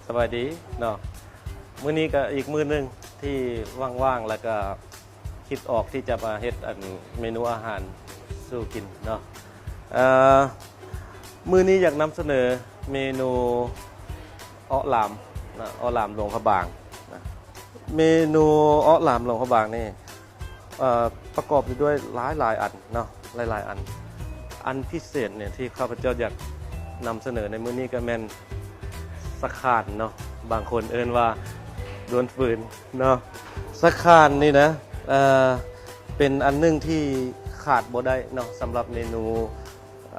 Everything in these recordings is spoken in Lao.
ສະບາຍດີເນາະ ມື້ນີ້ກໍອີກມື້ໜຶ່ງທີ່ວ່າງໆ ແລ້ວກໍຄິດອອກທີ່ຈະມາເຮັດອັນເມນູອາຫານສູ່ກິນເນາະ. ເອີ ມື້ນີ້ຢາກນຳສະເໜີເມນູເອາະຫຼາມນະ ເອາະຫຼາມຫຼວງພະບາງນະ. ເມນູເອາະຫຼາມຫຼວງພະບາງນີ້ ເອີ ປະກອບຢູ່ດ້ວຍຫຼາຍໆອັນເນາະ ຫຼາຍໆອັນ. ອັນພິເສດເນີ້ຍທີ່ຂ້າພະເຈົ້າຢາກນຳສະເໜີໃນມື້ນີ້ກໍແມ່ນສະຂານເນາະ ບາງຄົນເອີ້ນວ່າດ້ວນຟືນເນາະ. ສະຂານນີ້ນະ ເອີ ເປັນອັນໜຶ່ງທີ່ຂາດບໍ່ໄດ້ເນາະ ສຳລັບເມນູ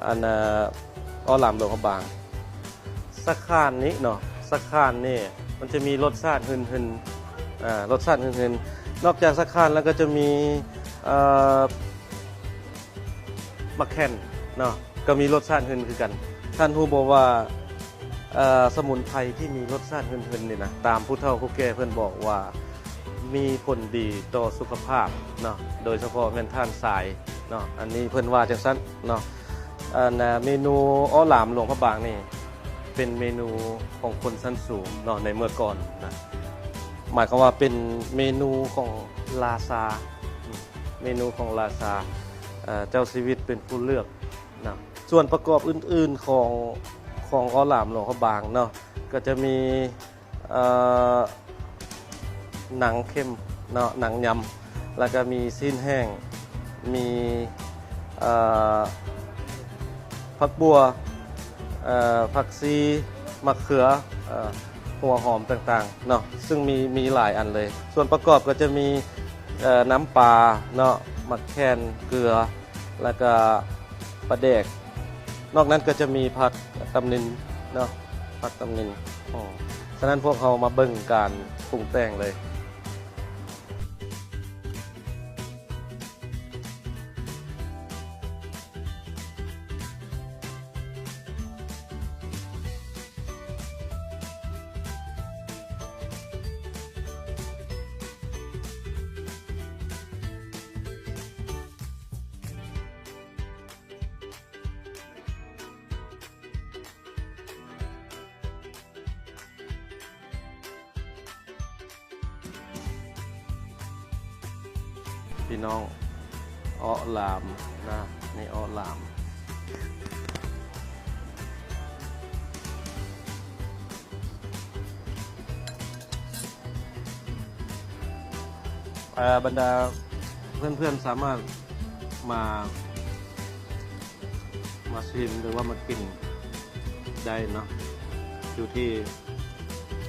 ອັນ ເອີ ເອາະຫຼາມຫຼວງພະບາງ. ສະຂານນີ້ເນາະ ສະຂານນີ້ມັນຈະມີລົດຊາດຫຶ່ນໆ ເອີ ລົດຊາດຫຶ່ນໆ. ນອກຈາກສະຂານແລ້ວກໍຈະມີ ເອີ ໝາກແຂ່ນເນາະ ກໍມີລົດຊາດຫຶ່ນຄືກັນ. ທ່ານຮູ້ບໍ່ວ່າ ເອີ ສະໝຸນໄພທີ່ມີລົດຊາດຫຶ່ນໆນີ້ນະ ຕາມຜູ້ເຖົ້າຜູ້ແກ່ເພິ່ນບອກວ່າມີຜົນດີຕໍ່ສຸຂະພາບເນາະ ໂດຍສະເພາະແມ່ນທ່ານຊາຍເນາະ ອັນນີ້ເພິ່ນວ່າຈັ່ງຊັ້ນເນາະ. ອັນ ເມນູເອາະຫຼາມຫຼວງພະບາງນີ້ ເປັນເມນູຂອງຄົນຊັ້ນສູງເນາະ ໃນເມື່ອກ່ອນນະ ໝາຍຄວາມວ່າເປັນເມນູຂອງລາຊາ ເມນູຂອງລາຊາ ເອີ ເຈົ້າຊີວິດເປັນຜູ້ເລືອກນະ. ສ່ວນປະກອບອື່ນໆຂອງ ຂອງເອາະຫຼາມຫຼວງພະບາງເນາະ ກໍຈະມີ ເອີ ໜັງເຄັມເນາະ ໜັງຍຳ ແລ້ວກໍມີຊີ້ນແຫ້ງ ມີ ເອີ ຜັກບົ່ວ ເອີ ຜັກຊີ ໝາກເຂືອ ເອີ ຫົວຫອມຕ່າງໆເນາະ ຊຶ່ງມີ ມີຫຼາຍອັນເລີຍ. ສ່ວນປະກອບກໍຈະມີ ເອີ ນ້ຳປາເນາະ ໝາກແຂ່ນ ເກືອ ແລ້ວກະປາແດກ. ນອກນັ້ນກໍຈະມີຜັກຕຳນິນເນາະ ຜັກຕຳນິນ. ອໍ ສະນັ້ນພວກເຮົາມາເບິ່ງການປຸງແຕ່ງເລີຍ. ພີ່ນ້ອງ ເອາະຫຼາມນະ ນີ້ເອາະຫຼາມ. ເອີ ບັນດາເພື່ອນໆ ສາມາດມາ ມາຊິມ ຫຼືວ່າມາກິນໄດ້ເນາະ ຢູ່ທີ່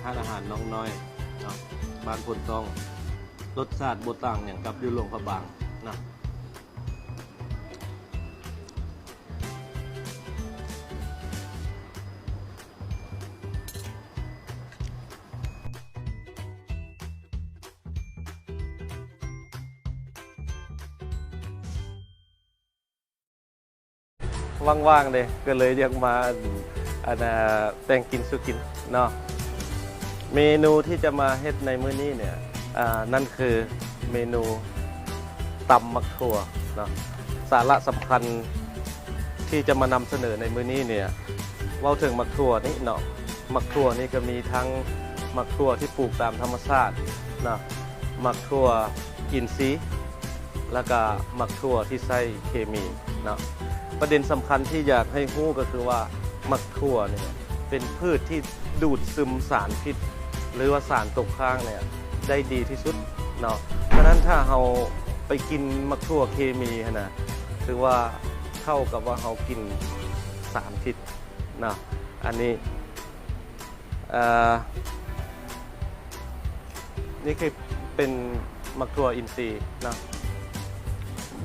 ຮ້ານອາຫານນ້ອງນ້ອຍເນາະ ບ້ານໂພນຕ້ອງ. ລົດຊາດບໍ່ຕ່າງຫຍັງກັບຢູ່ຫຼວງພະບາງເນາະ. ວ່າງໆເດ້ ກໍເລີຍຢາກມາ ອັນ ອັນ ອ່າ ແຕ່ງກິນສູ່ກິນເນາະ. ເມນູທີ່ຈະມາເຮັດໃນມື້ນີ້ເນີ້ຍ ອ່າ ນັ້ນຄືເມນູຕຳໝາກຖົ່ວເນາະ. ສາລະສຳຄັນທີ່ຈະມານຳສະເໜີໃນມື້ນີ້ເນີ້ຍ ເວົ້າເຖິງໝາກຖົ່ວນີ້ເນາະ, ໝາກຖົ່ວນີ້ກໍມີທັງໝາກຖົ່ວທີ່ປູກຕາມທຳມະຊາດເນາະ, ໝາກຖົ່ວອິນຊີ ແລ້ວກະໝາກຖົ່ວທີ່ໃຊ້ເຄມີເນາະ. ປະເດັນສຳຄັນທີ່ຢາກໃຫ້ຮູ້ກໍຄືວ່າ ໝາກຖົ່ວນີ້ເປັນພືດທີ່ດູດຊຶມສານພິດ ຫຼືວ່າສານຕົກຄ້າງນີ້ໄດ້ດີທີ່ສຸດເນາະ. ສະນັ້ນຖ້າເຮົາໄປກິນໝາກຖົ່ວເຄມີຫັ້ນນະ ຖືວ່າເທົ່າກັບວ່າເຮົາກິນສານພິດເນາະ. ອັນນີ້ ເອີ ນີ້ຄືເປັນໝາກຖົ່ວອິນຊີເນາະ,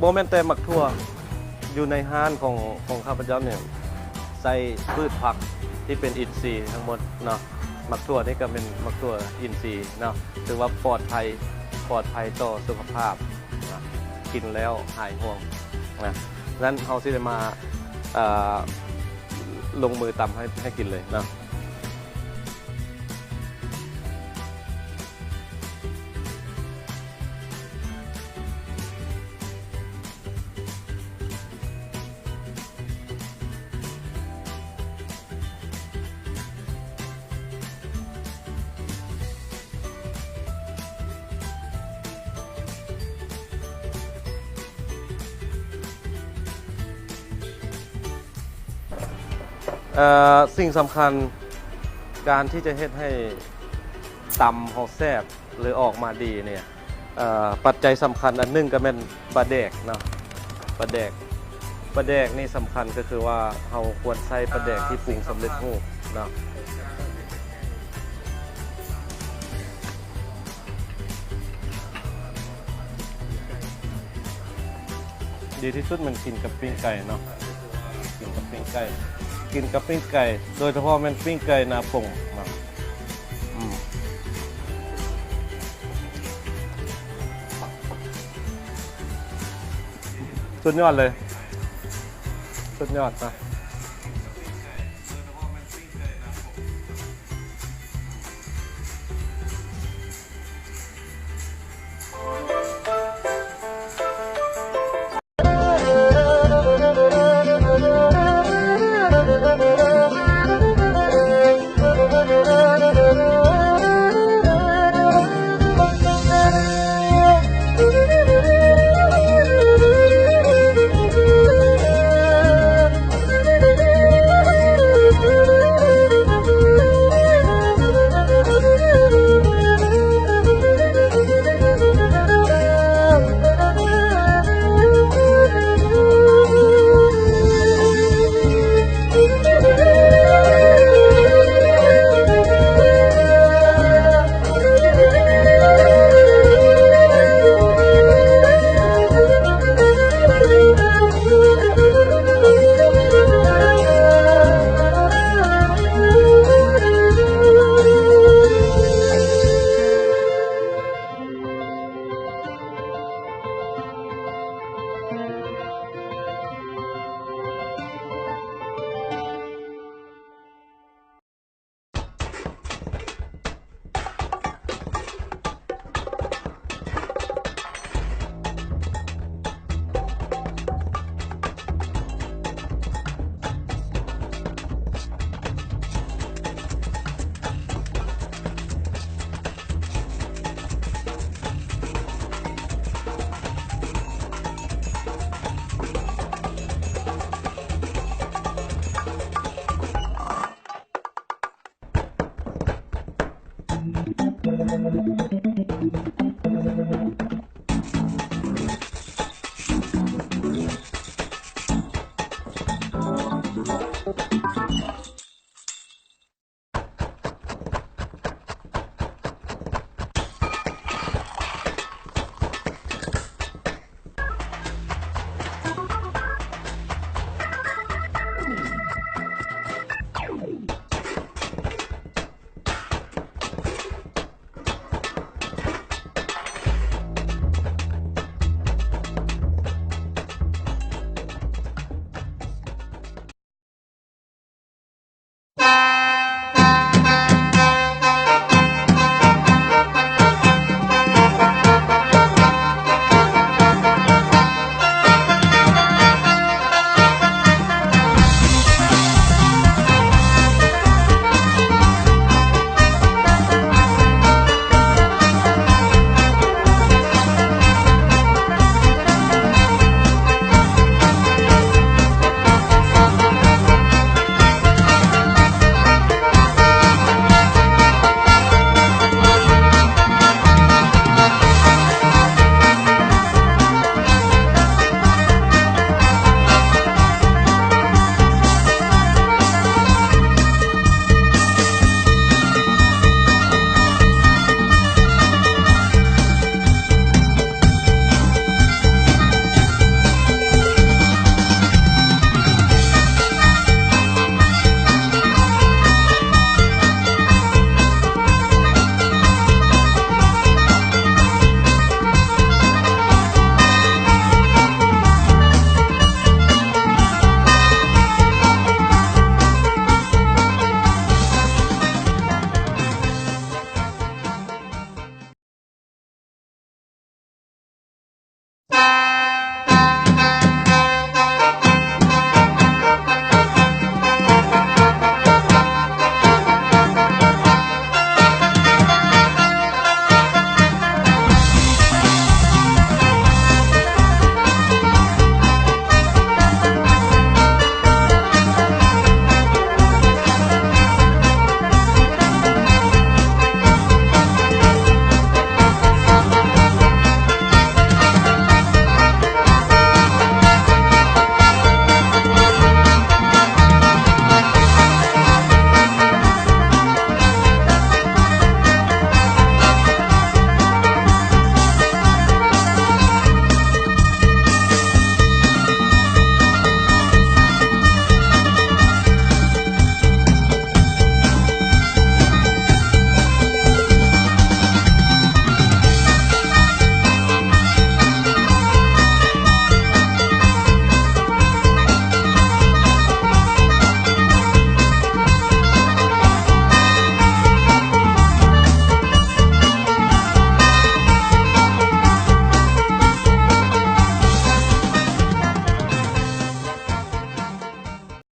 ບໍ່ແມ່ນແຕ່ໝາກຖົ່ວ, ຢູ່ໃນຮ້ານຂອງ ຂອງຂ້າພະເຈົ້ານີ້ໃຊ້ພືດຜັກທີ່ເປັນອິນຊີທັງໝົດເນາະ. ໝາກຖົ່ວນີ້ກໍເປັນໝາກຖົ່ວອິນຊີເນາະ, ຖືວ່າປອດໄພ ປອດໄພຕໍ່ສຸຂະພາບນະ, ກິນແລ້ວຫາຍຫ່ວງນະ. ສະນັ້ນເຮົາຊິໄດ້ມາ ເອີ ລົງມືຕຳໃຫ້ ໃຫ້ກິນເລີຍເນາະ. ເ ເອີ ສິ່ງສຳຄັນ ການທີ່ຈະເຮັດໃຫ້ຕຳເຮົາແຊບ ຫຼື ອອກມາດີນີ້ ເອີ ປັດໄຈສຳຄັນອັນໜຶ່ງກໍແມ່ນປາແດກເນາະ ປາແດກ ປາແດກນີ້ສຳຄັນ ກໍຄືວ່າເຮົາຄວນໃຊ້ປາແດກທີ່ປຸງສຳເລັດຮູບເນາະ. ດີທີ່ສຸດແມ່ນກິນກັບປີ້ງໄກ່ເນາະ ກິນກັບປີ້ງໄກ່ ກິນກັບປີ້ງໄກ່ ໂດຍສະເພາະແມ່ນປີ້ງໄກ່ນາປົງເນາະ ອືມ ສຸດຍອດເລີຍ ສຸດຍອດນະ.